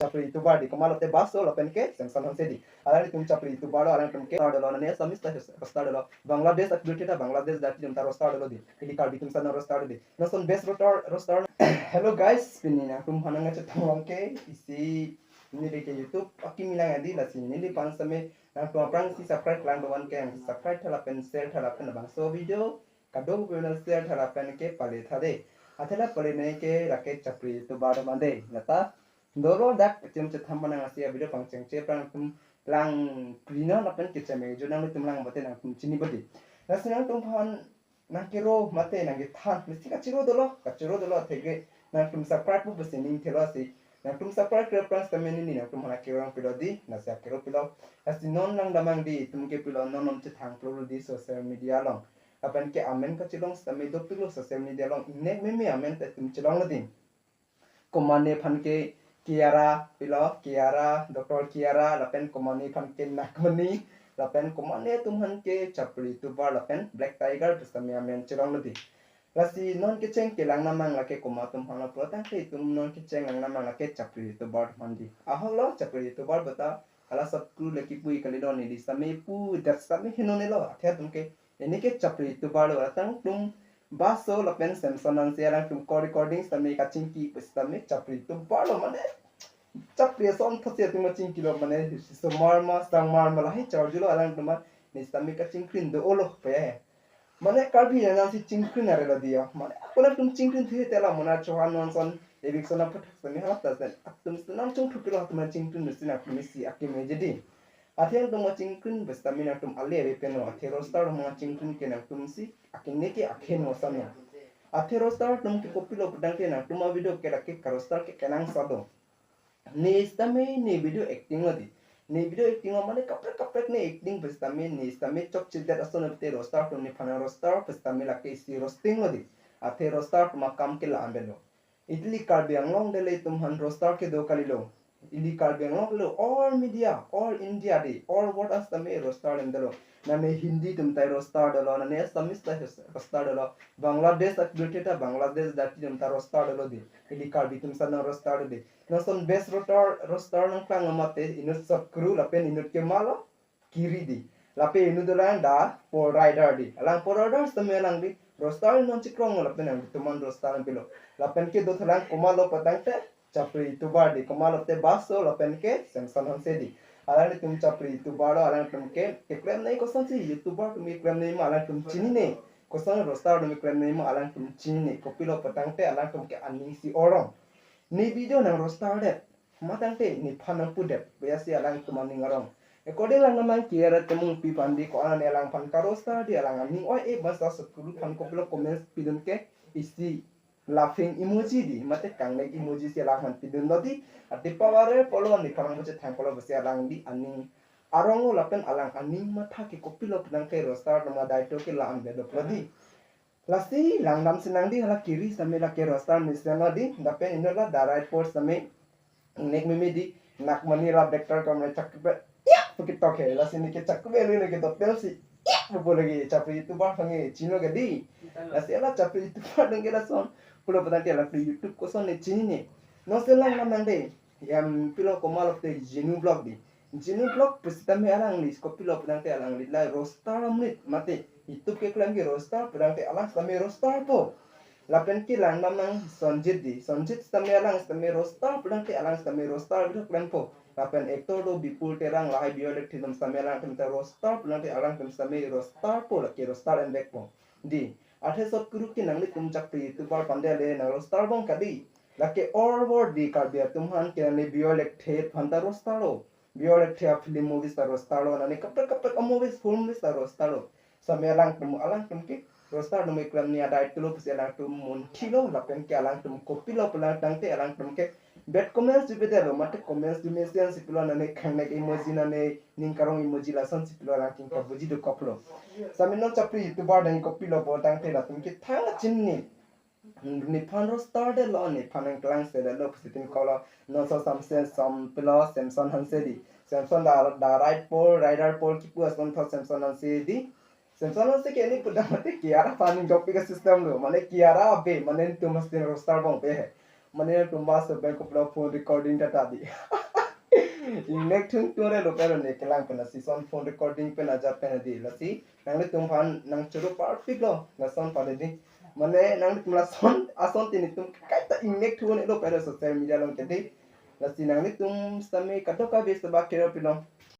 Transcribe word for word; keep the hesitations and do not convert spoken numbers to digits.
Chapri YouTuber di, komatlo te Baso lapen ke Samson Hanse di. Alanglitum Chapri YouTuber lo, alangtum ke roaster dolo, nane Assamese ta roaster dolo. Bangladesh akbirthe ta Bangladesh dati atum ta roaster dolo di. Ili Karbi atum sa non roaster di. Non ason best roaster, roaster. Hello guys, pini nangtum aphan nangchetong long ke isi neli ke YouTube akimi lang adi, lasi neliphan sitame nangtum aphrangsi subscribe lang doan ke, subscribe tha lapen share tha lapen labangso video kadokave aphan share tha lapen ke pale tha de. Athe la pale nai ke lake Chapri YouTuber atum ande. Lata dolo dak kachem chethan aphan nangsi a-video pangchengche aphrang atum lang prino lapen kecheme jo nangtum lang mate nangtum chini bodi. Lasi nangtum aphan nangkero mate nangkethan, mesti kachiro dolo, kachiro dolo atheke nangtum subscribe pu besi ning thelo si. Nangtum subscribe kre aphrang sitame neli nangtum aphan akero pilo di, lasi akero pilo. Lasi non lang damnang di, itum ke pilo non non chethang pilo di social media along. Lapen ke amen kachelong sitame dopiklo social media along. Ingnek meme amen ta itum chelonglo di. Komatne aphan ke Kiara pilo, Kiara, Doctor Kiara, lapen komatne aphan ke Nagmani, lapen komatne atum aphan ke Chapri YouTuber, lapen Black Tiger pu sitame amen chelonglo di. Lasi non kecheng kelang damnang lake komat atum aphan lo pulo tangte itum non kecheng lang damnang lake Chapri YouTuber atum aphan di. Ahok lo Chapri YouTuber beta hala sat kru lake pu ikali lo, neli sitame pu dat sitame henone lo, athe atum ke ini ke Chapri YouTuber lo, alangtum Baso lapen Samson Hanse alangtum ko-recording sitame kachingki pu sitame Chapri YouTuber lo, mane Chapri ason thasi atum kachingki lo, mane si somar ma sangmar ma lahai charju lo alangtum ma, ne sitame kachingkrin do-olo pe. Mane Karbi nang si chingkrin are lo diya. Mane ako nangtum chingkrin thi te la mona chohan non ason eviction aphuthak sitame halat ta sen. Atum senam chung thupilo atum chingkrin si nangtum si akeme je di. Athe nangtum chingkrin pu sitame nangtum ale ale peno. Athe roaster atum chingkrin ke nangtum si akene ke akhen mo sano. Athe roaster atum ke kopilo pu tangte nangtum a-video ke lake ka-roaster ke kenangsot do. Ne sitame ne video acting lo di. Ne video acting lo mane kaprek kaprek ne acting pu sitame, ne sitame chokchedet ason te roaster atum nephan roaster pu sitame lake isi roasting lo di. Athe roaster atum akam ke la-an det lo. Ili Karbi Anglong det le itum aphan roaster kedo kali lo. Ili Karbi Anglong lo, all media, all India di, all world asitame roaster atum det lo. Nane Hindi atum ta roaster dolo, nane Assamese ta roaster dolo. Bangladesh akbirthe ta Bangladesh dati atum ta roaster dolo di. Ili Karbi atum sa non roaster di. Non ason best roaster, roaster nangklang lo mate inut sat kru lapen inut ke malo Kiri di. Lapen inut dolang da Paul Rider di. Alang Paul Rider sitame alang di roaster non chikrong lapen nangtum aphan roaster nangpilo. Lapen ke dothulang komatlo pu tangte Chapri YouTuber di, komatlo te Baso lapen ke Samson Hanse di. Alanglitum Chapri YouTuber lo, alangtum ke keklem nai, kosonsi YouTuber atum keklem nai ma alangtum chinine. Koson roaster atum keklem nai ma alangtum chinine. Kopilo pu tangte alangtum ke aning si orong. Ne video nang roaster det. Matang te nephan nangpu det, besi alangtum aning arong. According lang damnang Kiara Timungpi aphan di, ko-an ne alangphan ka-roaster di, alang aning oi-e bangso sat kru aphan kopilo comments pidun ke isi laughing emoji di, mate kangnek emoji si alangphan pidun lo di. Athe power pulo nephan nangpu chethang pulo besi alang di aning arong lo lapen alang aning matha ke kopilo pu tangte roaster atum adai to ke la-an det lo di. Lasi langdam sinang di, hala Kiri sitame lake roaster mesen lo di, lapen inut la Da Right Paul sitame ingnek meme di, Nagmani la vector kamre chakbe ya pu ketok he, lasi ne ke chakbe le ne ke dopel si ya pu lake Chapri YouTuber aphan ke chino ke di. Lasi hala Chapri YouTuber atum ke lason pulo pu tangte la YouTube koson ne chinine. Non ason lang damnang de. Em, pilo komatlo te Jinu Vlog di. Jinu Vlog pu sitame alangli kopilo pu tangte alangli la roaster amonit mate. YouTube keklem ke roaster pu tangte alang sitame roaster po. Lapen ke lang damnang Sonjit di. Sonjit sitame alang sitame roaster pu tangte alang sitame roaster video klem po. Lapen actor do Bipul Terang lahai Bioy Lekthe atum sitame alangtum ta roaster pu tangte alangtum sitame roaster po, lake roaster enbek po. Di. Athe sat kru ke nanglitum Chapri YouTuber aphan det le nang roaster bom kali. Lake all world di Karbi atum aphan ke nane Bioy Lekthe aphan ta roaster lo. Bioy Lekthe a-film movies ta roaster lo, nane kaprek kaprek a-movies, full movies ta roaster lo. Sitame alangtum, alangtum ke roaster atum keklem nai adai to lo pusi alangtum munthi lo, lapen ke alangtum kopilo pu lang tangte alangtum ke bad comments jupe det lo, mate comments ju mesen si pilo, nane kangnek emoji, nane ning karong emoji, lason si pilo alangtum kabuji dokok lo. Sitame non Chapri YouTuber dang kopilo pu tangte latum ke thang chinine. Nephan roaster det lo, nephan nangklang se det lo pusi tin kolo. Non ason Samson, Sam pilo, Samson Hanse di. Samson Da, Da Right Paul, Rider Paul kipu ason tho Samson Hanse di. Samson Hanse ke ne pudam mate Kiara aphan ning dopik a-system lo. Mane Kiara ave, mane netum mesti roaster bom pe he. Mane tum ba so pen kopilo phone recording ta ta di. Ingnek thung thung re lo pero ne kelang pen lasi son phone recording pen ajat pen di. Lasi nanglitum aphan nangchoro parpik lo lason aphan di. Mane nanglitum lason ason tini tum kaita ingnek thung ne lo pero social media along ke di. Lasi nanglitum sitame kadokave seba kero pilo.